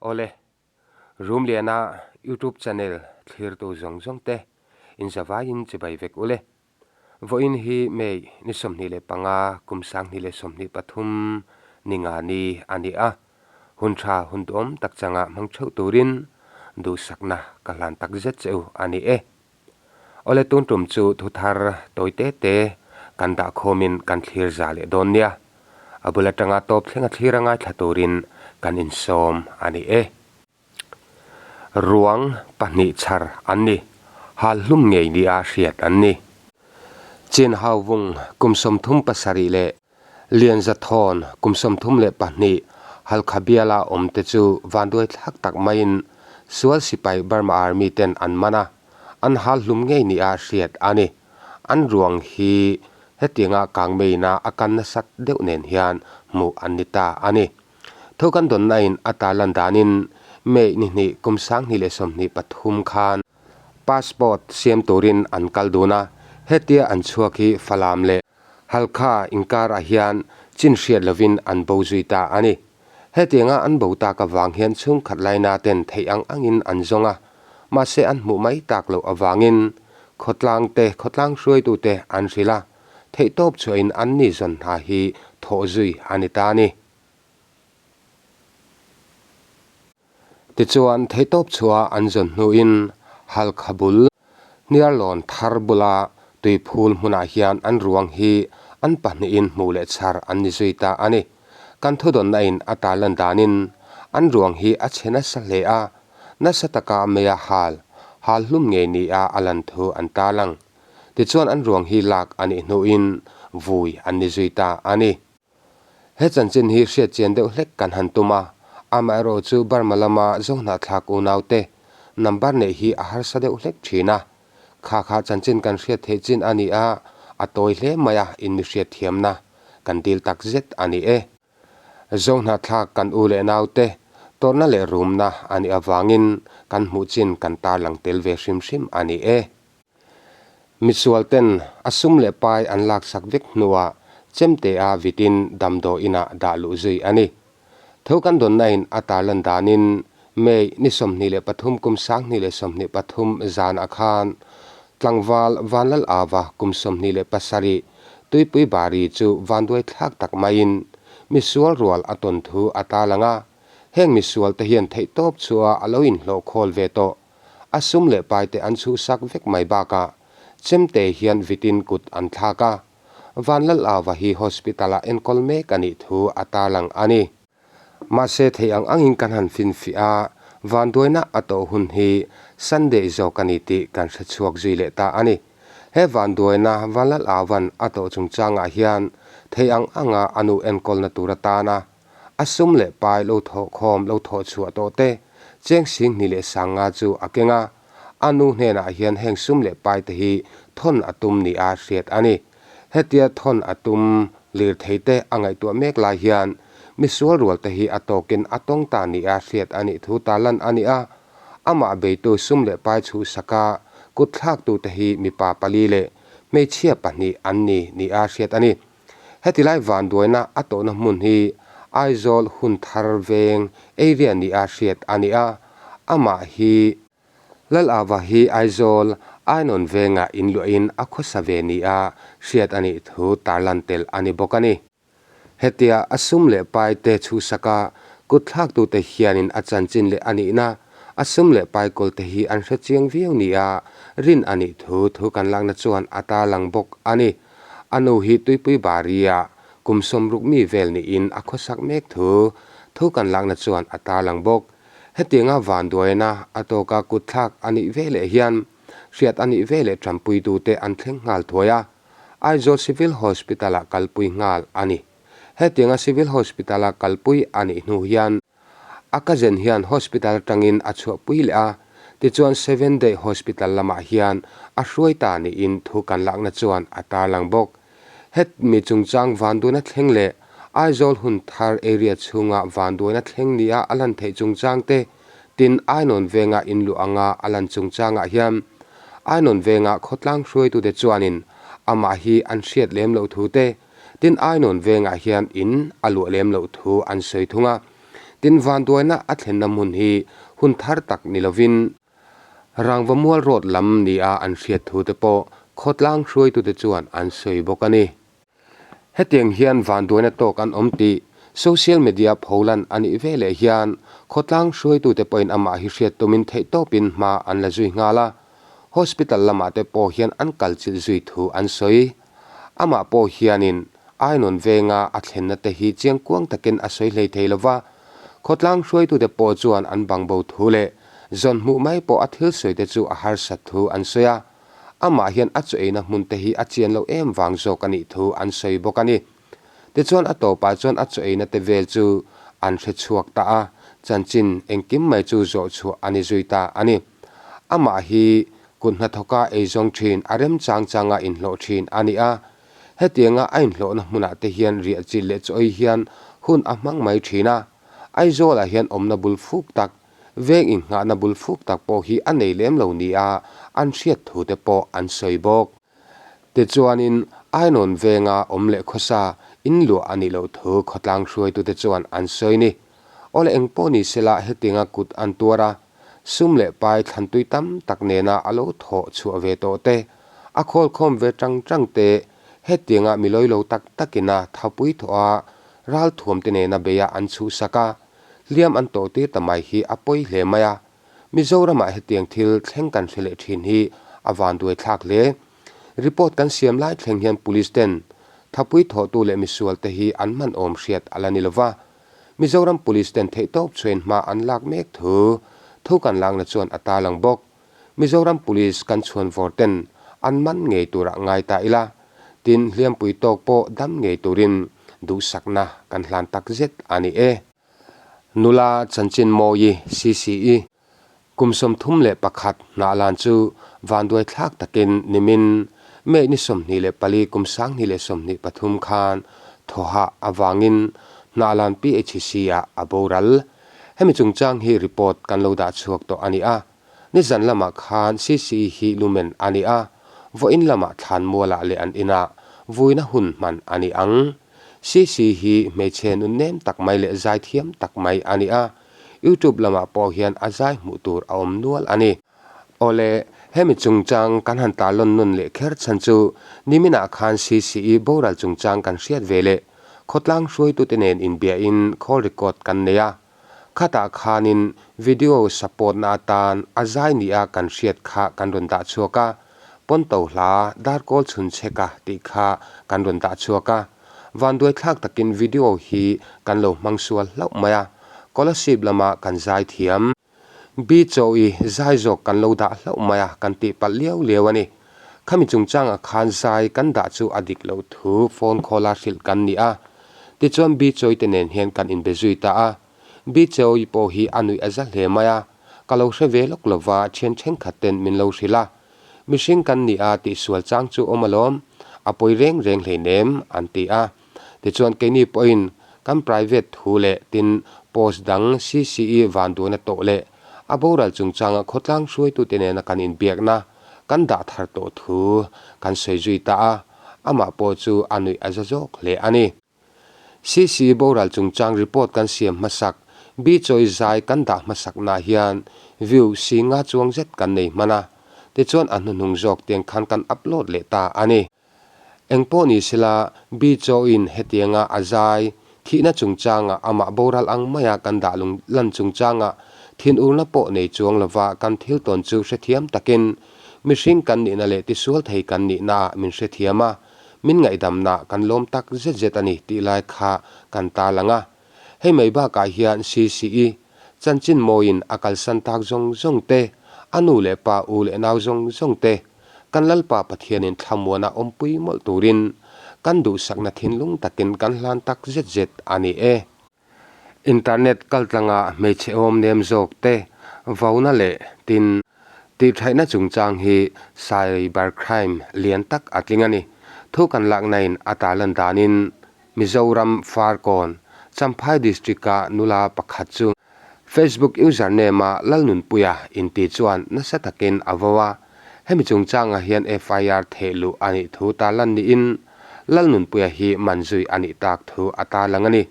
Awle, Rumliana YouTube channel thlirtu zawng zawng te inzavaiin chibai vek ule. Vawiin hi May ni 25 kum 2023 ni nga ni a ni a, hun tha hun duhawm tak changa hmang theuh turin duhsakna ka hlan tak zet che u a ni e. Awle tun tum chu thu thar tawi te te kan dah khawmin kan thlir za leh dawn nia. A bul atanga tawp thleng a thlir a ngaithla turin kan insawm a ni e. Ruang pahnih chhar an ni. Hal hlum ngei nia hriat an ni. Chin Hau Vung kum 37 leh Lian Zathawn kum 32 Halkha biala awm te chu vanduai thlak tak maiin sual sipai Burma Army ten an man a, an hal hlum ngei nia hriat a ni. An ruang hi hetianga kangmeina a kan nasat deuh nen hian hmuh an ni ta a ni. Thu kan dawnnain a tarlan danin May ni hnih kum 2023 khan passport siam turin an kal dun a, hetia an chhuak hi Falam leh Halkha inkarah hian chin hriat lovin an bo zui ta a ni. Hetianga an bo tak avang hian chhungkhat laina ten theih ang angin an zawng a, mahse an hmuh mai tak loh avangin khawtlang te khawtlang hruaitute an hrilh a, theihtawp chhuahin an ni zawn hna hi thawh zui a ni ta a ni. Tichuan, theihtawp chhuah an zawn hnuin Halkha bul, Hniarlawn thar bula tuiphul hmunah hian an ruang hi an pahnihin hmuh leh chhar an ni zui ta a ni. Kan thudawnna in a tarlan danin an ruang hi a chhe nasa hle a, nasa taka meia hal, hal hlum ngei nia a lan thu an tarlang. Tichuan an ruang hi lak a nih hnuin vui an ni zui ta a ni. He chanchin hi hriat chian deuh hlek kan han tum a, amaherawh chu Burma lama Zohnahthlak unaute number neih hi a harsa deuh hlek thin a. Kha kha chanchin kan hriat theih chin a ni a, a tawi hle mai a in mi hriat thiamna kan dil tak zet a ni e. Zohnahthlak kan u leh naute tawrhna leh rumna a nih avangin kan hmuh chin kan tarlang tel ve hrim hrim a ni e. Misual ten a sum leh pai an laksak vek hnuah chemte-a vitin damdawi inah dah luh zui a ni. Tho kan dawnna-in a tarlan danin May ni 23 kum 2023 zanah khan tlangval Vanlal Ava kum 27 Tuipui Bari chu vanduai thlak tak maiin misual rual a tawn thu a tarlang a, heng misual te hian theihtawp chhuah a lo inhlawh khawl ve tawh. A sum leh paite an chhuhsak vek mai bakah chemte hian vitin kut an thlak a, Vanlalava hi hospital-ah enkawl mek a nih thu a tarlang a ni. Mahse thei ang angin kan han finfiah a, vanduaina a tawh hun hi Sunday zawk a ni tih kan hre chhuak zui leh ta a ni. He vanduaina Vanlalava'n a tawh chungchangah hian thei ang anga a nu enkawlna tur atana A sum leh pai lo thawh khawm lo thawh chhuah tawh te, cheng 2050 chu a keng a. A nu hnenah hian heng sum leh pai te hi thawn a tum nia hriat a ni. Hetia thawn a tum lirthei te a ngaihtuah mek lai hian misual rual te hi a tawkin a tawng ta nia hriat a nih thu tarlan a ni a. Amah beitu sum leh pai chhuhsaka kut thlaktu te hi mipa pali leh hmeichhia pahnih an ni nia hriat a ni. Heti lai vanduaina a tawhna hmun hi Aizawl Hunthar veng area nia hriat a ni a, amah hi Lalava hi Aizawl Ainawn vengah inluahin a khawsa ve nia hriat a nih thu tarlan tel a ni bawk a ni. Hetia a sum leh pai te chhuhsaka kutthlaktute hianin a chanchin leh a nihna a sum leh pai kawlte hi an hre chiang viau nia rin a nih thu thu kan lakna chuan a tarlang bawk a ni. A nu hi Tuipui Baria kum 60 mi vel niin a khawsak mek thu thu kan lakna chuan a tarlang bawk. Hetianga vanduaina a tawka kutthlak a nih ve leh hian hriat a nih ve leh tanpuitute an thleng nghal thuai a, Aizawl Civil Hospital-ah kalpui nghal a ni. Hetianga Civil Hospital-a kalpui a nih hnu hian A cousin hian hospital atangin a chhuahpui leh a, tichuan Seven Day Hospital lamah hian a hruai ta niin thu kan lakna chuan a tarlang bawk. Het mi chungchang vanduaina thleng leh Aizawl hun thar area chhunga vanduaina thleng nia a lan theih chungchang te, tin Ainawn venga inluah anga a lan chungchangah hian Ainawn venga khawtlang hruaitute chuanin amah hi an hriat lem loh thu te, Tin Ainawn vengah hian in a luah lem loh thu an sawi thung a. Tin, vanduaina a thlenna hmun hi hun thar tak ni lovin Rangvamual Road lam nia an hriat thu te pawh khawtlang hruaitute chuan an sawi bawk a ni. Hetiang hian vanduaina tawk an awm tih social media pholan a nih veleh hian khawtlang hruaitute pawhin amah hi hriat tumin theihtawpin hma an la zui nghal a, hospital lamah te pawh hian an kalchilh zui thu an sawi. Amah pawh hianin Ainawn venga a thlenna te hi chiangkuang takin a sawi hlei thei lova, khawtlang hruaitute pawh chuan an bangbo thu leh zawn hmuh mai pawh a thil sawi te chu a harsat thu an sawi a. Amah hian a chaw eina hmun te hi a chian loh em vang zawk a nih thu an sawi bawk a ni. Tichuan a tawpah chuan a chaw eina te vel chu an hre chhuak ta a, chanchin engkim mai chu zawh chhuah a ni zui ta a ni. Amah hi kut hnathawka eizawng thin a remchang changa inhlawh thin a ni a, hetianga a inhlawhna hmunah te hian riah chilh leh chaw ei hian hun a hmang mai thin a, Aizawlah hian awmna bul fuk tak Veng inghahna bul fuk tak pawh hi a nei lem lo nia an hriat thu te pawh an sawi bawk. Tichuanin Ainawn venga awm leh khawsa in luah a nih loh thu khawtlang hruaitute chuan an sawi ni. Awle eng pawh ni sela hetianga kut an tuar a, sum leh pai thlantui tam tak nena a lo thawh chhuah ve tawh te, a khawlkhawm ve tang tang te, hetianga milawi lo tak takina thapui thawh a ralthuam te nena beia an chhuhsak a, Hliam an tawh tir ta mai hi a pawi hle mai a, Mizoramah hetiang thil thleng kan hre leh thin hi a vanduai thlak hle. Report kan siam lai thleng hian Police ten thapui thawhtu leh misual te hi an hman awm hriat a la ni lova, Mizoram Police ten theihtawp chhuain hma an lak mek thu thu kan lakna chuan a tarlang bawk. Mizoram Police kan chhuan vawr ten an man ngei turah ngai ta ila, tin hliampui tawk pawh dam ngei turin duhsakna kan hlan tak zet a ni e. Nula Chanchin Mawi CCE kum 31 hnah lan chu vanduai thlak takin nimin May ni 24 kum 2023 khan thawhah avangin hnah lan PHC ah a boral. Hemi chungchang hi report kan lo dah chhuak tawh a ni a, nizan lamah khan CCE hi lumen a ni a, vawiin lamah thlanmualah leh an inah vuina hun hman a ni ang. CCE hi hmeichhe nun nem tak mai leh zaithiam tak mai a ni a, YouTube lamah pawh hian a zai hmuh tur a awm nual a ni. Awle, hemi chungchang kan han tarlawn nun leh kher chhan chu niminah khan CCE boral chungchang kan hriat ve leh Khawtlang hruaitute nen inbiahin call record kan nei a, khatah khanin video support na atan a zai nia kan hriat kha kan rawn dah chhuak a, Pawnto hla darkawl chhun chheka tih kha kan rawn dah chhuak a, vanduai thlak takin video hi kan lo hmang sual hlauh mai a, Kolasib lama kan zai thiam. Bi chawi zai zawk kan lo dah hlauh mai a, kan tih palh liau liau a ni. Khami chungchangah khan zai kan dah chu a dik loh thu phone call a hrilh kan ni a. Tichuan Bi chawi te nen hian kan inbe zui ta a. Bi chawi pawh hi a nuih a za hle mai a, ka lo hre ve lawk lova thian thenkhat ten min lo hrilh a. Mihring kan ni a tihsual chang chu awm alawm, a pawi reng reng hleinem an ti a. Tichuan keini pawhin kan private thu leh tin post dang CCE vanduana tawh leh a boral chungchanga khawtlang hruaitute nena kan inbiakna kan dah thar tawh thu kan sawi zui ta a, amah pawh chu a nuih a za zawk hle a ni. CCE boral chungchang report kan siam hmasak, bi chawi zai kan dah hmasaknaah hian view si nga chuang zet kan nei hman a, tichuan a hnuhnung zawk tiang khan kan upload leh ta a ni. Engpawh ni sela, Bi Chaw-in hetianga a zai thihna chungchanga amah boral ang maia kan dah lung lan chungchanga thinurna pawh nei chuang lova kan thil tawn chu hrethiam takin mihring kan nihna leh tisual thei kan nihnaah min hrethiam a, min ngaihdamna kan lawm tak zet zet a ni tih lai kha kan tarlang a. Hei mai bakah hian CCE chanchin mawiin a kalsan tak zawng zawng te, a nu leh pa u leh nau zawng zawng te, Kan Lalpa Pathianin thlamuana awmpui mawlh turin kan duhsakna thinlung takin kan hlan tak zet zet a ni e. Internet kaltlanga hmeichhe awm nem zawk te vauna leh tin tihṭhaihna chungchang hi cyber crime lian tak a tling a ni. Thu kan laknain a tarlan danin Mizoram Farkawn, Champhai District-a nula pakhat chu Facebook username-a Lalnunpuia inti chuan nasa takin a vo a, hemi chungchangah hian FIR theh luh a nih thu tarlan niin Lalnunpuia hi man zui a nih tak thu a tarlang a ni.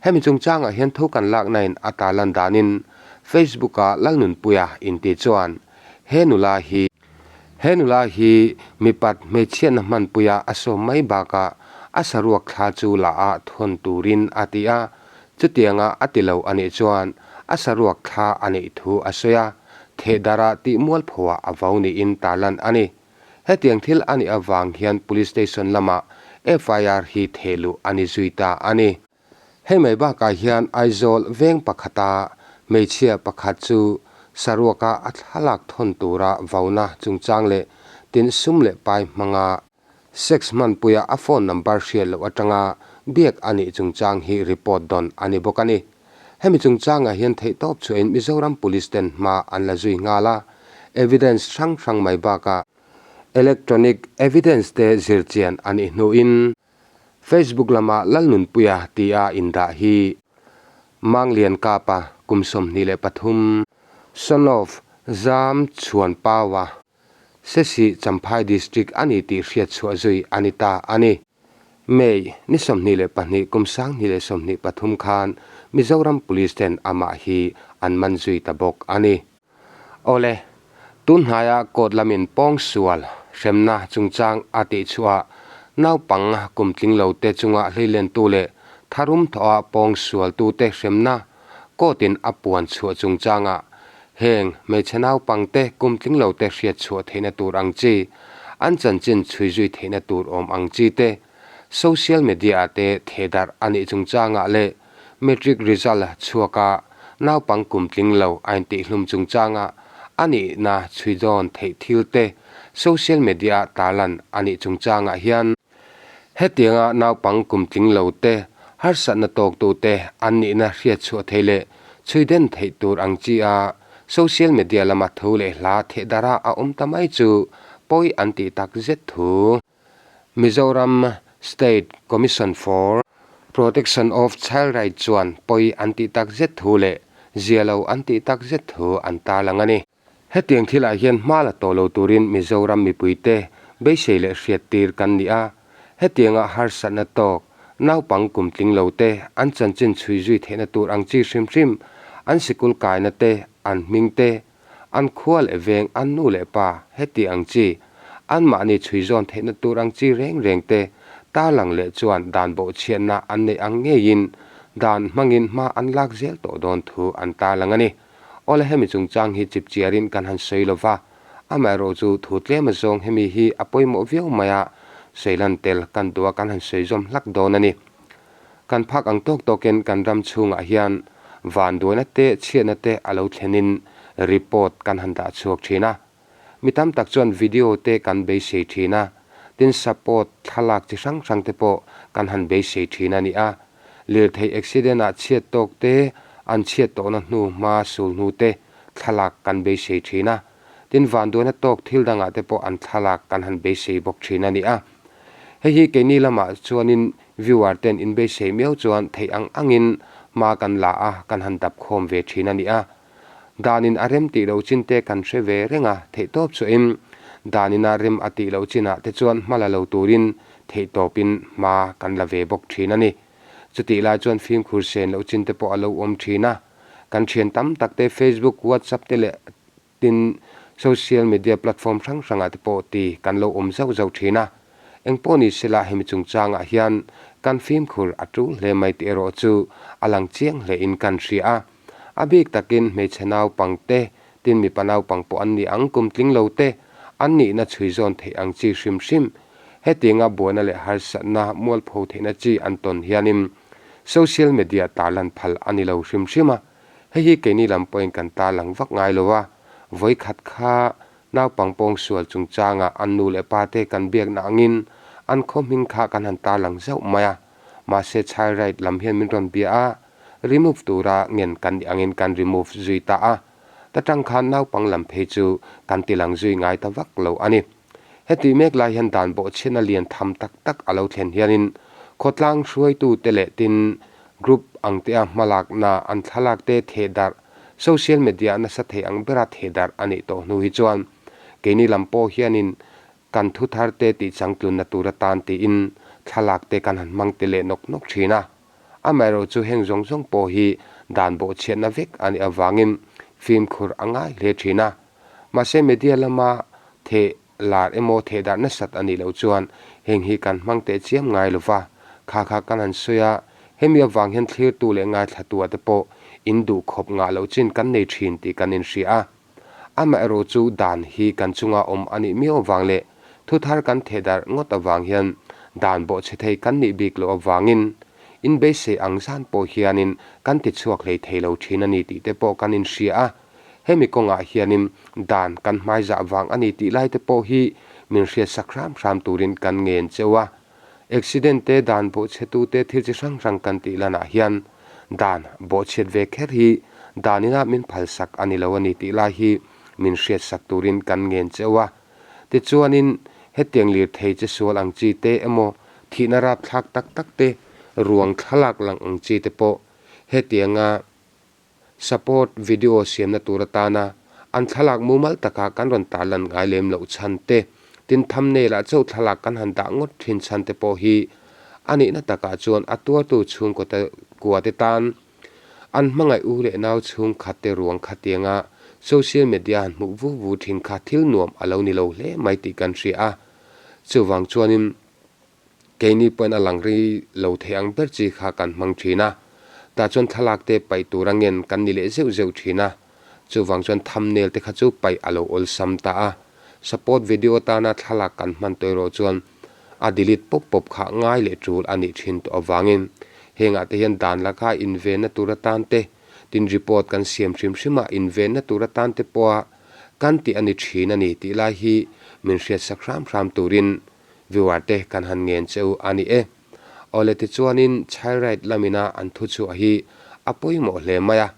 Hemi chungchangah hian thu kan lakna in a tarlan danin Facebook-a Lalnunpuia inti chuan he nula hi He nula hi mipat hmeichhiatna hmanpuia a sawm mai bakah a saruak thla chu la a thawn turin a ti a, chutianga a ti lo a nih chuan a saruak thla a neih thu a sawi a, thehdara tih mualphoah a vo niin tarlan a ni. Hetiang thil a nih avang hian Police Station lamah FIR hi thehluh a ni zui ta a ni. Hei mai bakah hian Aizawl veng pakhata hmeichhia pakhat chu saruaka a thlalak thawn tura vauna chungchang leh tin sum leh pai hmanga sex hmanpuia a phone number hriat loh atanga biak a nih chungchang hi report dawn a ni bawk a ni. Hemi chungchangah hian theihtawp chhuahin Mizoram Police ten hma an la zui nghal a, evidence hrang hrang mai bakah electronic evidence te zirchian a nih hnuin Facebook lama Lalnunpuia tia indah hi Manglian Kapa kum 23, son of Zam Chhuan Paua, Sesih Champhai District a ni tih hriat chhuah zui a ni ta a ni. May ni 22 kum 2023 khan Mizoram Police ten amah hi an man zui ta bawk a ni. Awle, tun hnaia court lamin pawngsual hremna chungchang a tihchhuah naupang kum tling lote chunga hleilentu leh tharum thawha pawngsualtute hremna court-in a puan chhuah chungchangah heng hmeichhe naupangte kum tling lote hriat chhuah theihna tur ang chi, an chanchin chhui zui theihna tur awm ang chi te, social media-ah te thehdarh a nih chungchangah leh Matric result chhuaka naupang kum tling lo a intihhlum chungchanga a nihna chhui dawn theih thil te social media ah tarlan a nih chungchangah hian hetianga naupang kum tling lo te harsatna tawktu te an nihna hriat chhuah theih leh chhui den theih tur ang chi a social media lama thu leh hla thehdara a awm ta mai chu pawi an tih tak zet thu. Mizoram State Commission for Protection of Child Rights chuan pawi an tih tak zet thu leh zia lo an tih tak zet thu an tarlang a ni. Hetiang thilah hian hma la tawh lo turin Mizoram mipuite beisei leh hriattir kan ni a, hetianga harsatna tawk naupang kum tling lo te an chanchin chhui zui theihna tur ang chi hrim hrim an sikul kaina te, an hming te, An khua leh veng, an nu leh pa, heti ang chi, anmahni chhui zawn theihna tur ang chi reng reng te tarlang leh chuan dan bawhchhiatna an neih ang ngeiin dan hmangin hma an lak zel tawh dawn thu an tarlang a ni. Awle hemi chungchang hi chipchiarin kan han sawi lo va, amaherawh chu thu tlem azawng hemi hi a pawimawh viau mai a, sawilan tel kan duh a kan han sawi zawm hlak dawn a ni. Kan phak ang tawk tawkin kan ram chhungah hian vanduaina te chhiatna te a lo thlenin report kan han dah chhuak thin a. Mi tam tak chuan video te kan beisei thin a, tin support thlalak chi hrang hrang te pawh kan han beisei thin a ni a. Lirthei accident ah chhiat tawk te, an chhiat tawhna hnu hma sul hnu te thlalak kan beisei thin a. Tin vanduaina tawk thil dangah te pawh an thlalak kan han beisei bawk thin a ni a. Hei hi keini lamah chuanin viewer ten inbeisei miau chuan theih ang angin hma kan la a, kan han dap khawm ve thin a ni a. Danin a rem tih loh chin te kan hre ve reng a, theihtawp chuahin danin a rem a tih loh chinah te chuan hma la lo turin theihtawpin hma kan la ve bawk thin a ni. Chutih lai chuan fimkhur sen loh chin te pawh a lo awm thin a. Kan thian tam tak te Facebook, WhatsApp te leh Tin, social media platform hrang hrangah te pawh ti kan lo awm zauh zauh thin a. Engpawh ni sela hemi chungchangah hian kan fimkhur a tul hle mai tih erawh chu a lang chiang hlein kan hria a. A bik takin hmeichhe naupang te, tin mipa naupang pawh an ni ang kum tling lo te, an nihna chhui zawn theih ang chi hrim hrim hetianga buaina leh harsatna mualpho theihna chi an tawn hianin social media tarlan phal a ni lo hrim hrim a. Hei hi keini lam pawhin kan tarlang vak ngai lo a, vawikhat kha naupang pawngsual chungchanga an nu leh pa te kan biakna angin an khaw hming kha kan han tarlang zauh mai a, mahse child right lam hian min rawn bia a, remove tura ngen kan nih angin kan remove zui ta a, ta tang khan naupang lam phei chu kan tilang zui ngai ta vak lo a ni. Hetih mek lai hian dan bawhchhiatna lian tham tak tak a lo thlen hianin khawtlang hruaitute leh tin group ang tea hmalakna an thlalak te thehdarh social media nasa thei ang bera thehdarh a nih tawh hnu hi chuan keini lam pawh hianin kan thu thar te tih changtlunna tur atan tiin thlalak te kan han hmang te leh nawk nawk thin a. Amaherawhchu heng zawng zawng pawh hi dan bawhchhiatna vek a nih avangin fimkhur a ngai hle thin a. Mahse media lama theh lar emaw theh darh nasat a nih loh chuan heng hi kan hmang teh chiam ngai lo va, kha kha kan han sawi a, hemi avang hian thlirtu leh ngaithlatua te pawh in duh khawp ngah loh chin kan nei thin tih kan inhria a. Amaherawh chu dan hi kan chunga awm a nih miau avang leh thuthar kan theh darh ngawt avang hian dan bawhchhe thei kan nih bik loh avangin in beisei ang zan pawh hianin kan ti chhuak hlei thei lo thin a ni tih te pawh kan inhria a. Hemi kawngah hianin dan kan hmaizah vang a ni tih lai te pawh hi min hriatsak hram hram turin kan ngen cheu a. Accident te dan bawhchhetu te thil chi hrang hrang kan tih lanah hian dan bawhchhiat ve kher hi dan ina min phalsak a ni lo a ni tih lai hi min hriatsak turin kan ngen cheu a. Tichuanin hetiang lirthei che sual ang chi te emaw thihna rapthlak tak tak te ruang thlalak lang ang chi te pawh hetianga Support video siamna tur atana an thlalak mumal taka kan rawn tarlan ngai lem loh chhan te, tin thumbnail ah chauh thlalak kan han dah ngawt thin chhan te pawh hi a nihna takah chuan a tuartu chhungkaw te kua te tan an hmangaih u leh nau chhungkhat te ruang khatianga social media han hmuh vu vu thin kha thil nuam a lo ni lo hle mai tih kan hria a. Chuvang chuanin. Keini pawhin a lang ri lo thei ang ber chi kha kan hmang thin a, tah chuan thlalak te paih tur a ngen kan ni leh zeuh zeuh thin a, chuvang chuan thumbnail te kha chu paih a lo awlsam ta a, support video atana thlalak kan hman tawh erawh chuan a delete pawp pawp kha ngai leh tul a nih thin tawh avangin hengah te hian dan laka invenna tur atan te, tin report kan siam hrim hrim a invenna tur atan te pawha kan tih a ni thin a ni tih lai hi min hriatsak hram hram turin Viewer te kan han ngen che u a ni e. Awle tichuanin Child Right lamina an thu chhuah hi a pawimawh hle mai a.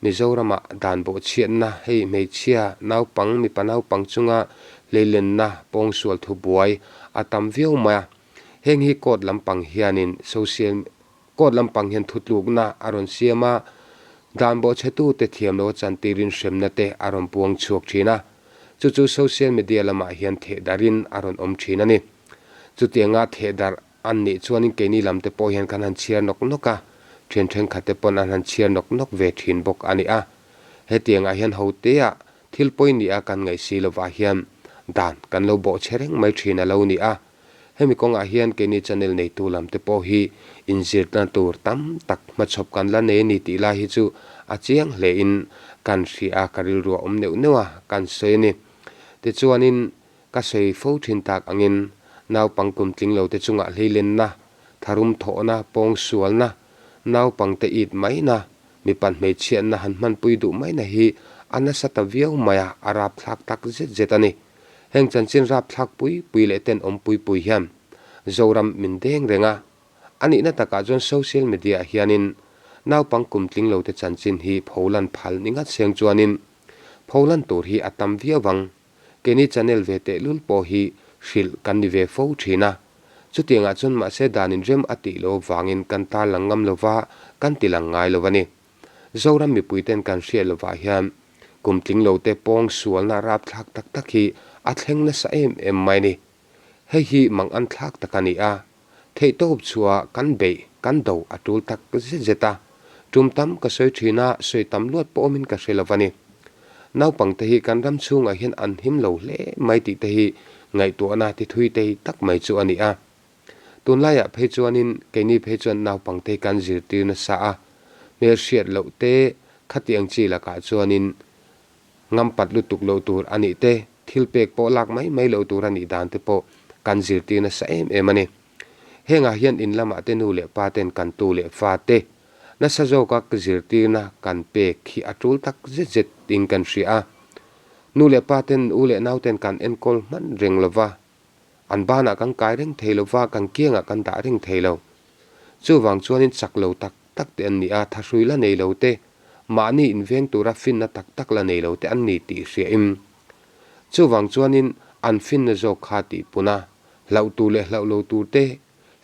Mizoramah dan bawhchhiatna hei hmeichhia naupang mipa naupang chunga hleilenna pawngsual thu buai a tam viau mai a. Heng hi court lampang hianin social court lampang hian thutlukna a rawn siam a, dan bawhchhetute thiam lo a chantirin hremna te a rawn puang chhuak thin a. Chu chu social media lamah hian thehdarhin a rawn awm thin a ni. Chutianga thehdarh an nih chuanin keini lam te pawh hian kan han chhiar nawk nawk a, thian thenkhat te pawn an han chhiar nawk nawk ve thin bawk a ni a. Hetiangah hian hotea thil pawi nia kan ngaih si lovah hian dan kan lo bawhchhe reng mai thin a lo ni a. Hemi kawngah hian keini channel neitu lam te pawh hi inzirna tur tam tak hmachhawp kan la nei a ni tih lai hi chu a chiang hle in kan hria a, ka rilru a awm neuh neuh a, kan sawi a ni. Tichuanin ka sawi fo thin tak angin naupang kum tling lo te chungah hleilenna, tharum thawhna, pawngsualna, naupang te it maina, mipa hmeichhiatna han hmanpui duh maina hi a nasa ta viau mai a, a rapthlak tak zet zet a ni. Heng chanchin rapthlak pui pui leh tenawm pui pui hian Zoram min deng reng a, a nihna takah chuan social media ah hianin naupang kum tling lote chanchin hi pholan phal ni ngat seng chuanin pholan tur hi a tam viau ang. Keini channel ve tehlul pawh hi hrilh kan ni ve fo thin a, chutiangah chuan mahse danin rem a tih loh avangin kan tarlang ngam lova kan tilang ngai lo a ni. Zoram mipuiten kan hriat lovah hian kum tling lote pawng sualna rapthlak tak tak hi a thleng nasa em em mai ni. Hei hi mang an thlak tak a ni a, theihtawp chhuah kan beih kan do a tul tak zet zet a, tum tam ka sawi thin a, sawi tam luat pawh awmin ka hre lo a ni. Naupangte hi kan ram chhungah hian an him lo hle mai tih te hi ngaihtuahna ti thui tei tak mai chu a ni a. Tunlaiah phei chuanin keini phei chuan naupangte kan zirtir nasa a, hmelhriat loh te khatiang chi lakah chuanin ngampat lutuk loh tur a nih te, thil pek pawh lak mai mai loh tur a nih dan te pawh kan zirtir nasa em em a ni. Hengah hian in lamah te nu leh pa ten kan tu leh fa te nasa zawka zirtirna kan pek hi a tul tak zet zet in kan hria a. Nu leh pa ten u leh nau ten kan enkawl hman reng lova, An banah kan kai reng thei lo va, kan kiangah kan dah reng thei lo. Chuvang chuanin chak lo tak tak te an ni a, thahrui la nei lo te, mahni inveng tura finna tak tak la nei lo te an ni tih hriain. Chuvang chuanin an finna zawk kha tih pun a, hlauh tur leh hlauh lo tur te,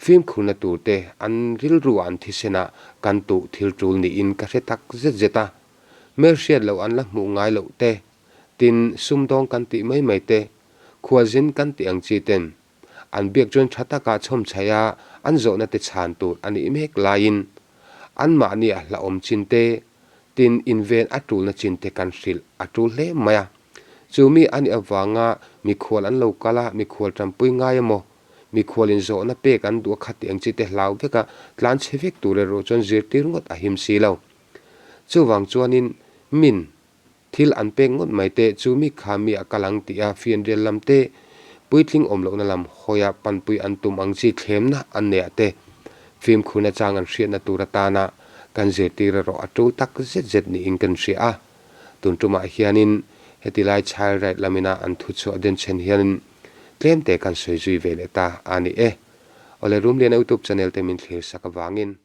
fimkhurna tur te an rilruah an thisen a, kan tuh thil tul niin ka hre tak zet zet a. Hmelhriat loh an la hmuh ngai loh te, tin sumdawng kan tih mai mai te, Khualzin kan tih ang chi ten an biak chuan tha taka chhawm chhaih a an zawhna te chhan tur a nih mek laiin Anmahnia hlauhawm chin te, tin inven a tulna chin te kan hrilh a tul hle mai a. Chu mi a nih avanga mikhual an lo kal a, mikhual tanpui ngai emaw, mikhual inzawhna pek an duh a khat tih ang chi te hlau vek a, tlan chhe vek tur erawh chuan zirtir ngawt a him si lo. Chuvang chuanin min Thil an pek ngawt mai te chu mi kha mi a kal ang tih a fianrial lam te, puitling awm lohna lam hawia panpui an tum ang chi thlemna an neih ah te fimkhurna chang an hriatna tur atana kan zirtir erawh a tul tak zet zet niin kan hria a. Tun tumah hianin heti lai Child Right lamina an thuchhuah denchhen hianin tlem te kan sawi zui ve leh ta a ni e. Awle Rumliana Youtube channel te min thlir sak avangin.